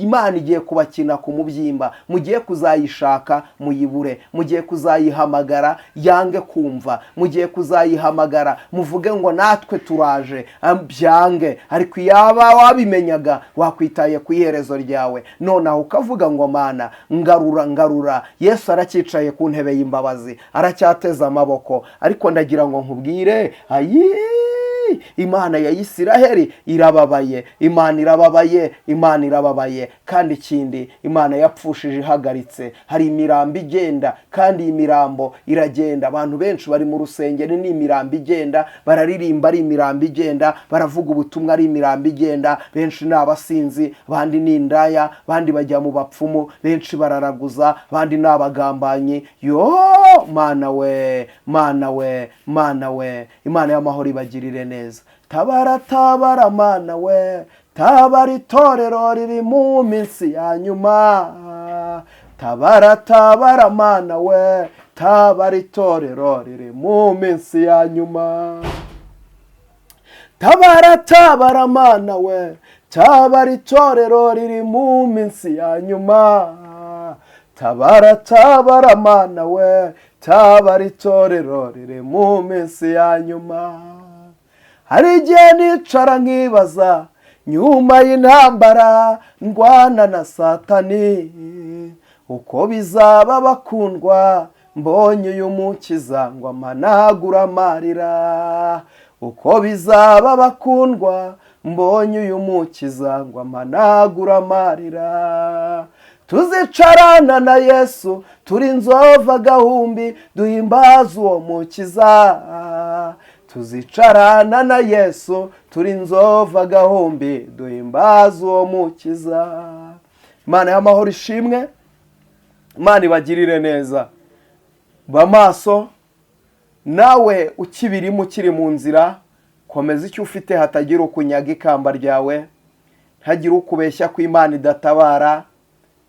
Imana igiye kubakina ku mubyimba, mugiye kuzayishaka muyibure, mugiye kuzayihamagara yange kumva, mugiye kuzayihamagara muvuge ngo natwe turaje, byange. Ariko iyaba wabimenyaga wakwitaye ku iherezo ryawe, nonaha ukavuga ngo Mana ngarura, ngarura. Yesu aracyicaye ku ntebe y'imbabazi, aracyateze amaboko. Ariko ndagira ngo nkubwire, ayi Imana ya Isiraheli irababaye, Imana irababaye, Imana irababaye. Kandi ikindi, Imana yapfushije ihagaritse. Hari imirambo igenda, kandi iyi mirambo iragenda. Abantu benshi bari mu rusengero ni imirambo igenda, bararirimba ari imirambo igenda, baravuga ubutumwa ari imirambo igenda. Benshi ni abasinzi, abandi ni indaya, abandi bajya mu bapfumu, benshi bararaguza, abandi ni abagambanyi. Yo Mana we, Mana we, Mana we, Imana y'amahoro ibagirire neza. Tabara, tabara Mana we, tabara itorero riri mu minsi ya nyuma. Tabara, tabara Mana we, tabara itorero riri mu minsi ya nyuma. Tabara, tabara Mana we, tabara itorero riri mu minsi ya nyuma. Tabara, tabara Mana we, tabara itorero riri mu minsi ya nyuma. Hari igihe nicara nkibaza, nyuma y'intambara ndwana na Satani, uko bizaba bakundwa mbonye uyu mukiza ngo amanagura amarira. Uko bizaba bakundwa mbonye uyu mukiza ngo amanagura amarira. Tuzicarana na Yesu turi inzova gahumbi, duhimbaza uwo mukiza. Tuzicarana na Yesu turi inzova gahumbi, duhimbaza uwo mukiza. Imana y'amahoro ishimwe, Imana ibagirire neza. Ba maso nawe ukibirimo, ukiri mu nzira, komeza icyo ufite, hatagira ukunyaga ikamba ryawe, ntagire ukubeshya ko Imana idatabara.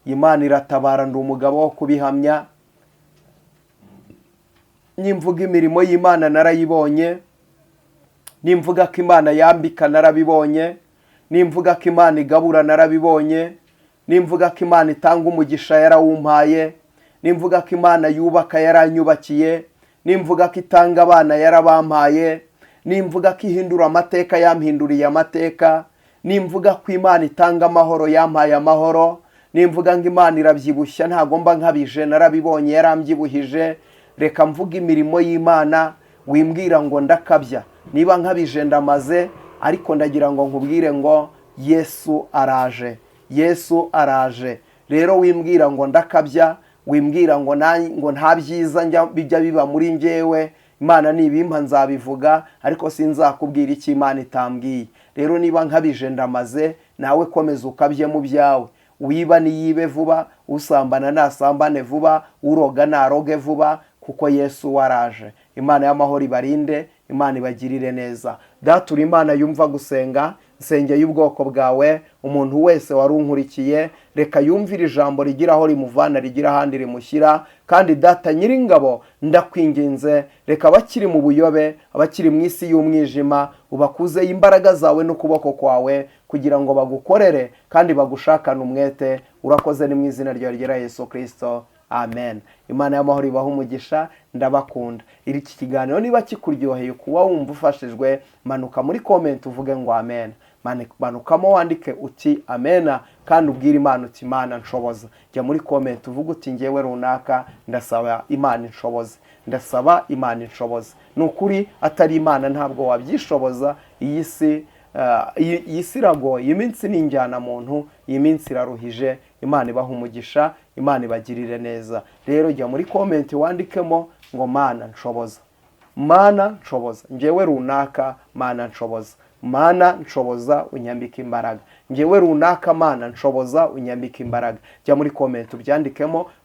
Imana iratabara, ndi umugabo wo kubihamya. Nimvuga imirimo y'Imana narayibonye, nimvuga ko Imana yambika narabibonye, nimvuga ko Imana igabura narabibonye, nimvuga ko Imana itanga umugisha yarawumpaye, nimvuga ko Imana yubaka yaranyubakiye, nimvuga ko itanga abana yarabampaye, nimvuga ko ihindura amateka yampinduriye amateka, nimvuga ko Imana itanga amahoro yampaye amahoro, nimvuga ngo Imana irabyibushya ntago mba nkabije, narabibonye yarambyibuhije. Reka mvuga imirimo y'Imana, wimbwira ngo ndakabya. Niba nkabije ndamaze, ariko ndagira ngo nkubwire ngo Yesu araje, Yesu araje. Rero wimbwira ngo ndakabya, wimbwira ngo ngo nta byiza bijya biba muri njyewe. Imana nibimpa nzabivuga, ariko sinzakubwira icyo Imana itambwiye. Rero niba nkabije ndamaze, nawe komeza ukabye mu byawe. Wiba niyibe vuba, usambana nasambane vuba, uroga naroge vuba, kuko Yesu waraje. Imana y'amahoro ibarinde, Imana ibagirire neza. Datura, Imana yumva gusenga, nsengeye ubwoko bwawe. Umuntu wese wari unkurikiye, reka yumvire ijambo rigira aho rimuvana, rigira ahandi rimushyira. Kandi Data Nyiringabo, ndakwinginze, reka abakiri mu buyobe, abakiri mu isi y'umwijima, ubakuzeho imbaraga zawe n'ukuboko kwawe kugira ngo bagukorere kandi bagushakane umwete. Urakoze, ni mu izina ryawe ryera Yesu Kirisito, amen. Imana y'amahoro ibaha umugisha, ndabakunda. Iki kiganiro niba kikuryoheye, kuba wumva ufashijwe, manuka muri comment uvuge ngo amen. Manukamo wandike uti amena, kandi ubwire Imana uti: "Imana nshoboza." Jya muri comment uvuge uti: "Ngewe runaka ndasaba Imana inshoboze, ndasaba Imana inshoboze." Ni ukuri, atari Imana ntabwo wabyishoboza. Iyi si iragoye, iyi minsi ni injyanamuntu, iyi minsi iraruhije. Imana ibaha umugisha, Imana ibagirire neza. Rero jya muri comment wandikemo ngo: "Mana nshoboza, Mana nshoboza, ngewe runaka, Mana nshoboza, Mana nshoboza unyambika imbaraga, ngewe runaka, Mana nshoboza unyambika imbaraga." Jya muri comment ubyandikemo.